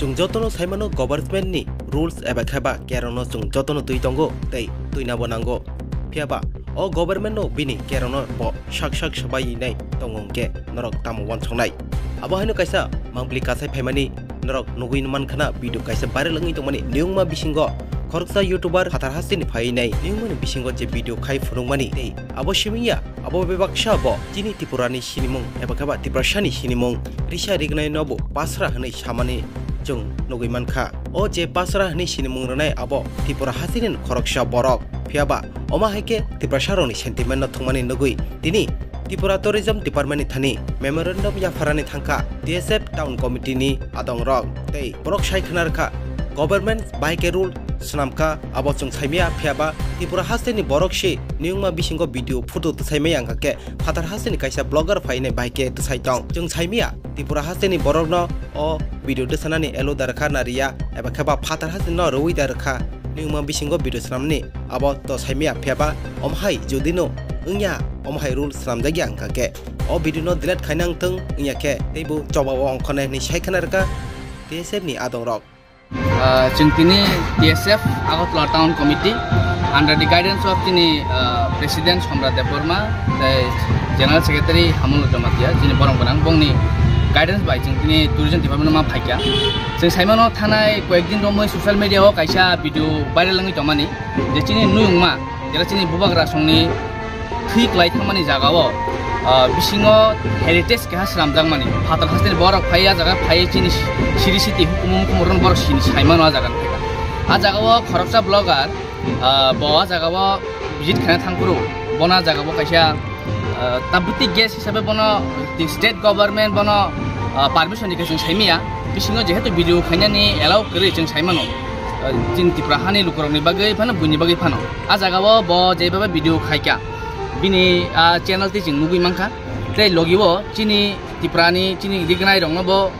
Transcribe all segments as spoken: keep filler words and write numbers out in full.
Chwng jotono saimano government ni rules eba khe ba kerono chwng jotono twi tongo tei twinabo nango. Phiya ba o government no bini kerono bo sak sak sabai nai tongo hwnkhe norok tamo wansoknai. Abo haino kaisa mangpili kasai phaimani norok nugwi mankhana video kaisa viral wngwi tongmani niyungma bisingo khoroksa YouTuber phatar hasteni phaiwi nai niyungmani bisingo je video khai phunukmani tei abo simi ya. Abo bebaksa bo chini Tripura ni sinimung eba khe ba Tiprasa ni sinimung risa rignai no bo pasra hwnwi samani chwng nugwi mankha. O je pasra hwnwi sinimung rwnai abo Tripura hasteni khoroksa borok. Phiya ba omo hai khe Tiprasa rokni sentiment no thwngmani nugwi tini Tripura Tourism Department ni thani memorandum yapharani thangkha T S F Town Committee ni adong rok tei borok sai khna rwkha government bai khe rule swnamkha abo chwng saimaya. Phiya ba Tripura hasteni borok se niyungma bisingo video photo twsai maya wngkha khe phatar hasteni kaisa blogger phainai bai khe twsai tong. Chwng saimaya Tripura hasteni borokno o video twsanani elo da rwkha na riya eba khe ba phatar hasteni no rwui da rwkha niyungma bisingo video swnamni abo to saimaya. Phiya ba omo hai jodi no wngya omo hai rule swnamjakya wngkha khe o video no delete khaina wngthwng wngya khe teibo chobao ongkhornai hwnwi sai khna rwkha T S F ni adong rok. Ah, chwng tini T S F Agartala Town Committee under the guidance of chini, ah, President Somrat Debbarma, tei General Secretary Hamul Jamatia, chini borok gwnang bongni guidance bai chwng tini Tourism Department ma phaikha. Chwng saimano thanai koyek din romwi social media o kaisa video viral wngwi tongmani, je chini nuyungma, jera chini bubagra songni thwi kwlai thangmani jagao, ah, bisingo heritage keha swnamjakmani. Phatar hasteni borok phai a jaga phai chini siri siti hukumu mukumu rok borok sini saimano a jaga theka. A jagao khoroksa blogger, ah, bo a jagao visit khaina thangphuru bono a jagao kaisa, ah, tabwtwi guest hisabe bono state government bono, ah, permission ni kaisa saimaya. Bisingo jehetu video khainani allow kwrwi chwng saimano. Ah, chini Tripura hani lukurokni bagwi phano buini bagwi phano. A jagao bo jebaba video khaikha. Bini, ah, channel tei chwng nugwi mankha. Tei logi o chini Tripura ni chini rignai rokno bo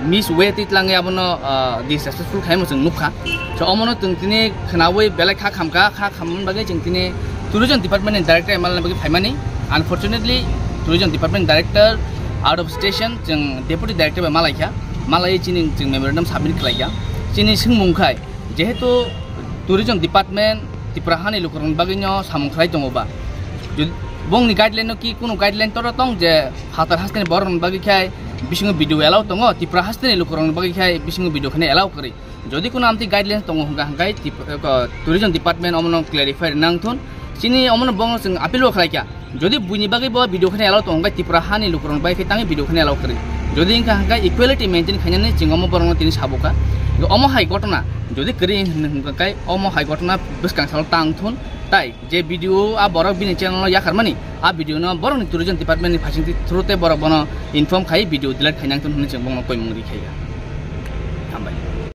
mis way twi tlangwi abono, ah, disrespectful khaimo chwng nukha. So omono chwng tini khwnawi belai kha khamkha, kha khamani bagwi chwng tini Tourism Department ni Director M L A ni bagwi phaimani. Unfortunately, Tourism Department Director out of station, chwng Deputy Director bai malaikha. Malai chini chwng memorandum submit khlaikha. Chini swngmung khai, jehetu Tourism Department Tripura hani lukurokni bagwino samung khlai tongo ba. Jud-, bongni guideline no ki kunu guideline toro tong je phatar hasteni borokni bagwi khai bisingo video allow tongo, Tripura hasteni lukurokni bagwi khai bisingo video khani allow kwrwi. Jodi kunu amtwi guidelines tongo hwnka hwnkai Trip-, eh, ko-, Tourism Department omono clarify rwna wngthun. Chini omono bongno chwng appeal bo khlaikha. Jodi buini bagwi bo video khani allow tongo, hwnkhai Tripura hani lukurokni bagwi khe tangwi video khani allow kwrwi. Jodi wngkha hwnkhai equality maintain khainani chwng omo borokno tini sabukha. Omo hai gotona jodi kwrwi hwn-, hwnkhai omo hai gotona bwskang salo tang thun, tai je video a borok bini channel o yakharmani, a video no borokni Tourism Department ni phaisingtwi through tei borok bono inform khai video delete khaina wngthun hwnwi chwng bono koimung ri khaikha. Hambai.